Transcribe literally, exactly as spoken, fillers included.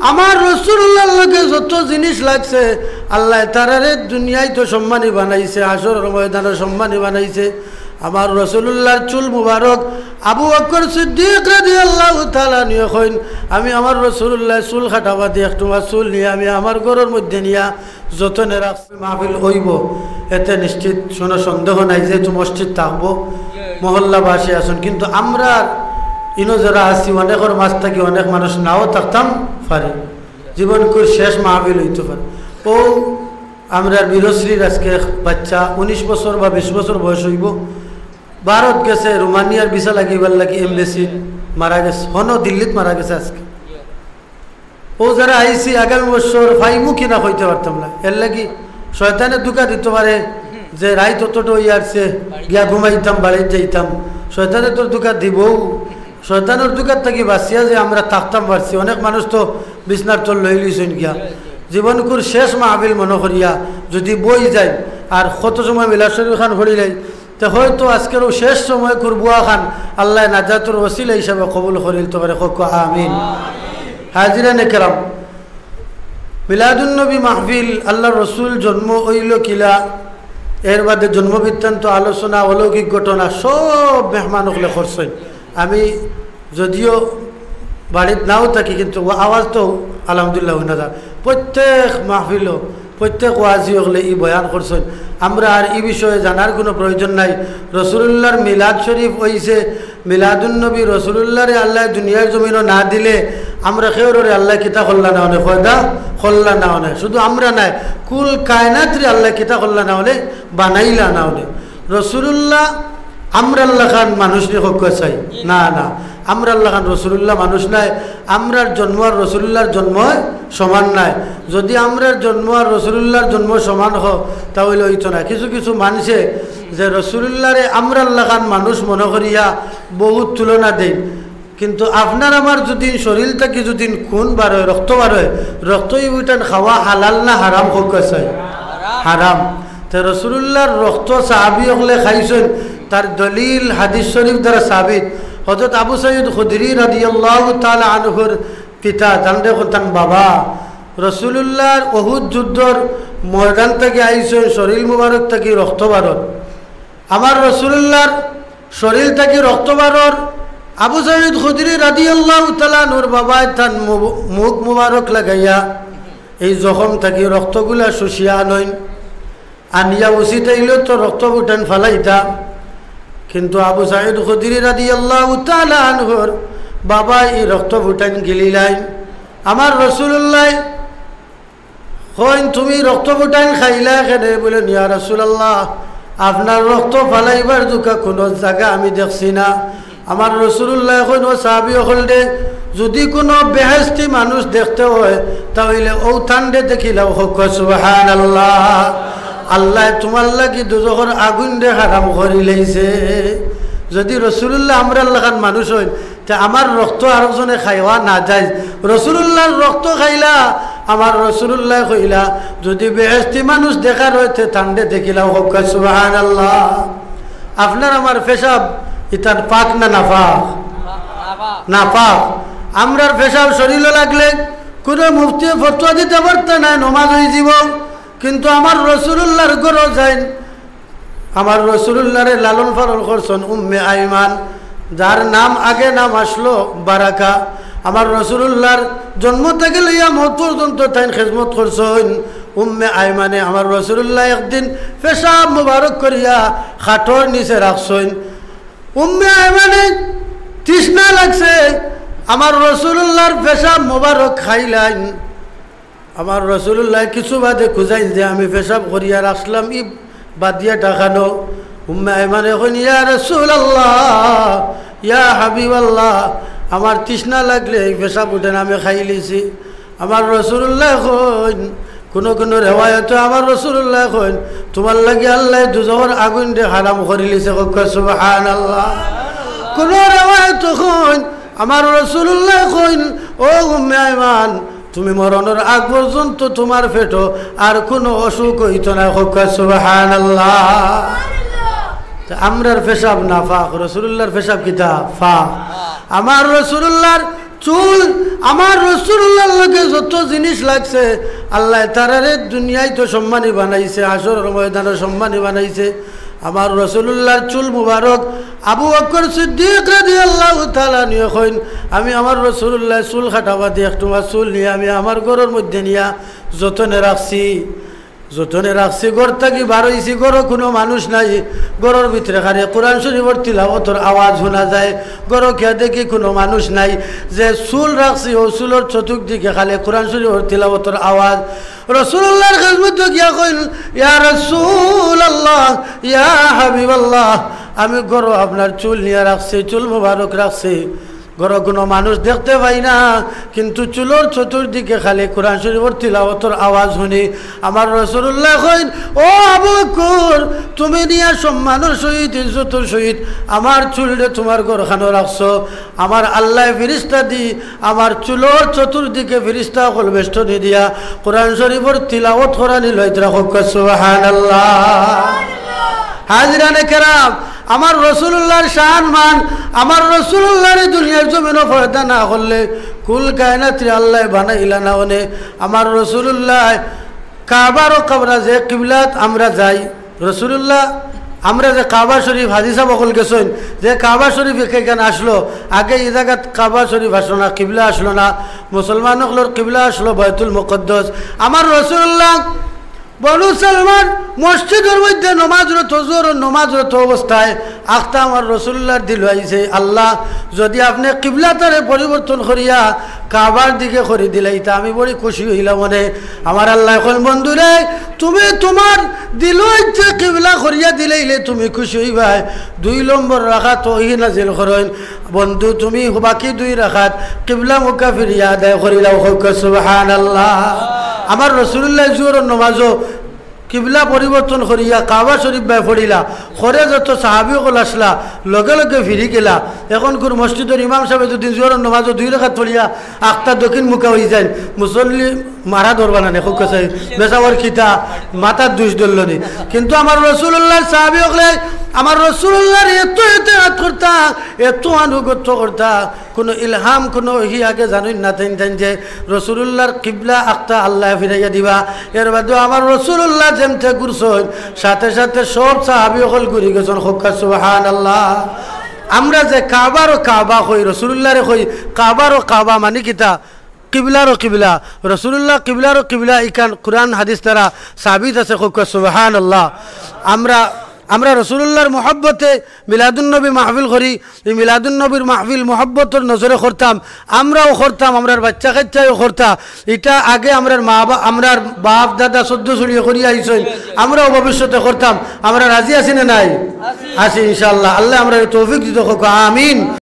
আমার রসুলুল্লাহর লগে যত জিনিস লাগছে, আল্লায় তারারে দুনিয়াত সম্মানী বানাইছে, হাশরর ময়দানো সম্মানী বানাইছে। আমার রসুলুল্লাহর চুল মুবারক, আবু বকর সিদ্দিক রাদিয়াল্লাহু তাআলা আনহু কইন, আমি আমার রসুলুল্লাহর চুল কাটা বাদে এক টুমা চুল নিয়া আমি আমার ঘরর মধ্যে নিয়া যতনে রাখছি। মাহফিল অইবো, এতে নিশ্চিত কোনো সন্দেহ নাই, যেহেতু মসজিদ থাকবো, মহল্লাবাসী আছইন, কিন্তু আমরার ইনো যারা আছি, অনেকর মাঝ থাকি অনেক মানুষ নাও থাকতাম পারে, জীবনকুর শেষ মাহফিল অইতো পারে। ও আমরার বীরশ্রীর আজকে এক বাচ্চা, উনিশ বছর বা বিশ বছর বয়স অইবো, ভারত গেছে, রোমানিয়ার ভিসা লাগাইবার লাগি এমবেসি, মারা গেছে, হনো দিল্লিত মারা গেছে আজকে। ও যারা আইছি, আগামী বছর পাইমু কিনা কইতে পারতাম না। এর লাগি শয়তানে ধোঁকা দিতো পারে যে রাইত অতটা অইয়া আরছে, গিয়া ঘুমাইতাম, বাড়িত যাইতাম। শয়তানে তো ধোঁকা দিবউ। শয়তানর ধোঁকার থাকি বাঁচিয়া যে আমরা থাকতাম পারছি। অনেক মানুষ তো বিছনার তল লইলিছইন গিয়া। জীবনকুর শেষ মাহফিল মনো করিয়া যদি বই যাই, আর কত সময় মিলাদ শরীফ খান পড়িলাই, তে হয়তো আজকের ও শেষ সময় কুরবুয়া খান আল্লায় নাজাতর ওসিলা হিসাবে কবুল করিলতো পারে। কউক্কা আমিন। হাজিরানে কেরাম, মিলাদুন নবী মাহফিল, আল্লাহর রসুল জন্ম অইলো কিলা, এর বাদে জন্ম বৃত্তান্ত, আলোচনা, অলৌকিক ঘটনা সব মেহমান অকলে করছইন। আমি যদিও বাড়িত নাও থাকি, কিন্তু ও আওয়াজ তো আলহামদুলিল্লাহ হুনা যায়। প্রত্যেক মাহফিলো, প্রত্যেক ওয়াজি অকলে ই বয়ান করছইন। আমরা আর ই বিষয়ে জানার কোনো প্রয়োজন নাই। রসুলুল্লাহর মিলাদ শরীফ অইছে, মিলাদুন নবী, রসুলুল্লাহরে আল্লায় দুনিয়ার জমিনো না দিলে আমরা কেউররে আল্লায় কিতা করলা না অনে, পয়দা করলা না অনে। শুধু আমরা নায়, কুল কায়নাতরে আল্লায় কিতা করলা না অনে, বানাইলা না অনে। রসুলুল্লাহ আমরার লাখান মানুষ নি? কউক্কা চাই। না, না, আমরার লাখান রসুলুল্লাহ মানুষ নায়। আমরার জন্ম আর রসুলুল্লাহর জন্ম সমান নায়। যদি আমরার জন্ম আর রসুলুল্লাহর জন্ম সমান অয়, তা অইলে অইতো না। কিছু কিছু মানষে যে রসুলুল্লাহরে আমরার লাখান মানুষ মনো করিয়া বহুত তুলনা দেইন, কিন্তু আপনার আমার যদি শরীর থাকি যদি খুন বার অয়, রক্ত বার অয়, রক্ত ইগুটান খাওয়া হালাল না হারাম? কউক্কা চাই। হারাম। তে রসুলুল্লাহর রক্ত সাহাবী অকলে খাইছইন, তার দলিল হাদিস শরীফ দ্বারা সাবিত। হযরত আবু সাঈদ খুদরি রাদিয়াল্লাহু তাআলা আনহুর পিতা, তানরে কইতাম বাবা, রসুলুল্লাহর উহুদ যুদ্ধর ময়দান থাকি আইছইন, শরীর মুবারক থাকি রক্ত বারর। আমার রসুলুল্লাহর শরীর থাকি রক্ত বারর। আবু সাঈদ খুদরি রাদিয়াল্লাহু তাআলা আনহুর বাবায় তান মু-, মুখ মুবারক লাগাইয়া এই জখম থাকি রক্তগুলা শুষিয়া আনইন, আনিয়া উচিত অইলে তো রক্ত ফুটান ফালাইতা, কিন্তু আবু সাঈদ খুদরি রাদিয়াল্লাহু তাআলা আনহুর বাবায় ই রক্ত ফুটান গিলিলাইন। আমার রসুলুল্লায় কইন, "তুমি রক্ত ফুটাইন খাইলা কেনে?" বলেন, "ইয়া রাসূলুল্লাহ, আপনার রক্ত ফালাইবার দুকা কুনু জাগা আমি দেখছি না।" আমার রসুলুল্লায় কইন, "ও সাহাবী অকলরে, যুদি কুনু বেহেশতি মানুষ দেখতে অয়, তা অইলে অউ তানরে দেখিলাও।" কউক্কা সুবহানাল্লাহ। আল্লায় তুমার লাগি দুজখর আগুনরে হারাম করিলাইছে। যুদি রসুলুল্লাহ আমরার লাখান মানুষ অইন, তে আমার রক্ত আরকজনে খাওয়া না জায়েজ। রসুলুল্লাহর রক্ত খাইলা, আমার রসুলুল্লায় কইলা, যুদি বেহেশতি মানুষ দেখার অয় তে তানরে দেখিলাও। কউক্কা সুবহানাল্লাহ। আপনার আমার পেশাব ইতান পাক না নাপাক? নাপাক। আমরার পেশাব শরীলো লাগলে কুনু মুফতিয়ে ফতোয়া দিতা পারতা নায়, নমাজ অইযিবো। কিন্তু আমার রসুলুল্লাহর ঘরো যাইন, আমার রসুলুল্লাহরে লালন পালন করছইন উম্মে আইমান, যার নাম আগে নাম আছলো বারাকা। আমার রসুলুল্লাহর জন্ম থাকি লইয়া মউত পর্যন্ত তাইন খেজমত করছইন। উম্মে আইমানে আমার রসুলুল্লাহ একদিন পেশাব মুবারক করিয়া খাটর নিচে রাখছইন। উম্মে আইমানে তৃষ্ণা লাগছে, আমার রসুলুল্লাহর পেশাব মুবারক খাইলাইন। আমার রসুলুল্লায় কিছু বাদে খুজাইন যে, "আমি পেশাব করিয়া রাখলাম, ই বাদিয়াটা খানো?" উম্মে আইমানে কইন, "ইয়া রাসূলুল্লাহ, ইয়া হাবিবাল্লাহ, আমার তৃষ্ণা লাগলে ই পেশাব উঠেন, আমি খাইলিছি।" আমার রসুলুল্লায় কইন, কুনু কুনু রেওয়ায়তো আমার রসুলুল্লায় কইন, "তুমার লাগি আল্লায় দুজখর আগুনরে হারাম করিলিছে।" কউক্কা সুবহানাল্লাহ। কুনু রেওয়ায়তো কইন, আমার রসুলুল্লায় কইন, "ও উম্মে আইমান, তুমি মরণর আগ পর্যন্ত তুমার পেটো আর কুনু অসুখ অইতো নায়।" কউক্কা সুবহানাল্লাহ। তে আমরার পেশাব নাপাক, রসুলুল্লাহর পেশাব কিতা? পাক। আমার রসুলুল্লাহর চুল, আমার রসুলুল্লাহর লগে জিনিস লাগছে, আল্লায় তারারে দুনিয়াত তো সম্মানী বানাইছে, হাশরর ময়দানো সম্মানী বানাইছে। আমার রাসূলুল্লাহর চুল মুবারক, আবু বকর সিদ্দিক রাদিয়াল্লাহু তাআলা আনহু কইন, "আমি আমার রাসূলুল্লাহর চুল কাটা বাদে এক টুমা চুল নিয়া আমি আমার ঘরর মধ্যে নিয়া যতনে রাখছি, যতনে রাখছি, ঘর থাকি বার অইছি, ঘরো কুনু মানুষ নাই, ঘরর ভিতরে খালি কোরআন শরীফর তিলাওয়াতর আওয়াজ হুনা যায়, ঘরো গিয়া দেখি কুনু মানুষ নাই, যে চুল রাখছি অউ চুলর চতুর্দিকে খালি কোরআন শরীফর তিলাওয়াতর আওয়াজ।" রাসূলুল্লাহর খেদমতো গিয়া কইন, "ইয়া রাসূলুল্লাহ, ইয়া হাবিবাল্লাহ, আমি ঘরো আপনার চুল নিয়া রাখছি, চুল মুবারক রাখছি, ঘরো কুনু মানুষ দেখতে পাই না, কিন্তু চুলর চতুর্দিকে খালি কোরআন শরীফর তিলাওয়াতর আওয়াজ হুনি।" আমার রাসূলুল্লাহ কইন, "ও আবু বকর, তুমি নিয়া সম্মানর সহিত, ইজ্জতর সহিত আমার চুলরে তুমার ঘরখানো রাখছো, আমার আল্লায় ফিরিস্তা দি আমার চুলর চতুর্দিকে ফিরিস্তা অকল বেষ্টনী দিয়া কোরআন শরীফর তিলাওয়াত করানি লইতরা।" কউক্কা সুবহানাল্লাহ। হাজিরানে কেরাম, আমার রাসূলুল্লাহর শান মান, আমার রাসূলুল্লাহরে দুনিয়ার জমিনো পয়দা না করলে কুল কায়নাতরে আল্লায় বানাইলা না অনে। আমার রাসূলুল্লাহ কাবারও কাবরা যে কিবলাত আমরা যাই, রাসূলুল্লাহ, আমরা যে কাবা শরীফ, হাজি সাব অকল গেছইন, যে কাবা শরীফ এখান আছলো, আগে ই জাগাত কাবা শরীফ আছলো না, কিবলা আছলো না, মুসলমান অকলর কিবলা আছলো বায়তুল মুকাদ্দাস। আমার রাসূলুল্লাহ বনু সালমার মসজিদর মধ্যে নমাজরত, জোহরর নমাজরত অবস্থায় আখতা আমার রাসূলুল্লাহর দিলো আইছে, "আল্লাহ, যুদি আপনে কিবলাতারে পরিবর্তন করিয়া কাবার দিকে করি দিলাইতা, আমি বড়ি খুশি অইলাম অনে।" আমার আল্লায় কইন, "বন্ধুরে, তুমি তুমার দিলো ইচ্ছা কিবলা করিয়া দিলাইলে তুমি খুশি অইবায়। দুই নম্বর রাকাত ওহি নাজিল করইন, বন্ধু, তুমি বাকি দুই রাকাত কিবলামুখা ফিরিয়া আদায় করিলাও।" কউক্কা সুবহানাল্লাহ। আমার রাসূলুল্লাহ জোহরর নমাজও কিবলা পরিবর্তন করিয়া কাবা শরীফ বায় পড়িলা, ঘরে যত সাহাবী অকল আছলা, লগে লগে ফিরি গেলা। অখনকুর মসজিদর ইমাম সাবে যুদি জোহরর নমাজও দুই রাকাত পড়িয়া আখতা দক্ষিণমুখা অইযাইন, মুসল্লি মারা ধরবা না নে, কউক্কা চাই, বেসাবর কিতা, মাথাত দুষ ধরলো নি। কিন্তু আমার রাসূলুল্লাহর সাহাবী অকলে আমার রাসূলুল্লাহর এত এতেআত করতা, এত আনুগত্য করতা, কুনু ইলহাম, কুনু ওহি আগে জানইন না তাইন, তাইন যে রাসূলুল্লাহর কিবলা আখতা আল্লায় ফিরাইয়া দিবা। এর বাদেও আমার রাসূলুল্লাহ যেমতে ঘুরছইন, সাথে সাথে সব সাহাবী অকল ঘুরি গেছইন। কউক্কা সুবহানাল্লাহ। আমরা যে কাবারও কাবা কই, রাসূলুল্লাহরে কই কাবারও কাবা, মানি কিতা? কিবলারও কিবলা। রাসূলুল্লাহ কিবলারও কিবলা, ইখান কুরআন হাদিস দ্বারা সাবিত আছে। কউক্কা সুবহানাল্লাহ। আমরা, আমরা রাসূলুল্লাহর মহব্বতে মিলাদুন নবী মাহফিল করি। ই মিলাদুন নবীর মাহফিল মহব্বতর নজরে করতাম, আমরাও করতাম, আমরার বাইচ্চা কাইচ্চায়ও করতা। ইটা আগে আমরার মা বা-, আমরার বাপ দাদা চৌদ্দ চুড়িয়ে করিয়া আইছইন, আমরাও ভবিষ্যতে করতাম। আমরা রাজি আছি না নাই? আছি ইনশাআল্লাহ। আল্লায় আমরারে তৌফিক দিতো, কউক্কা আমিন।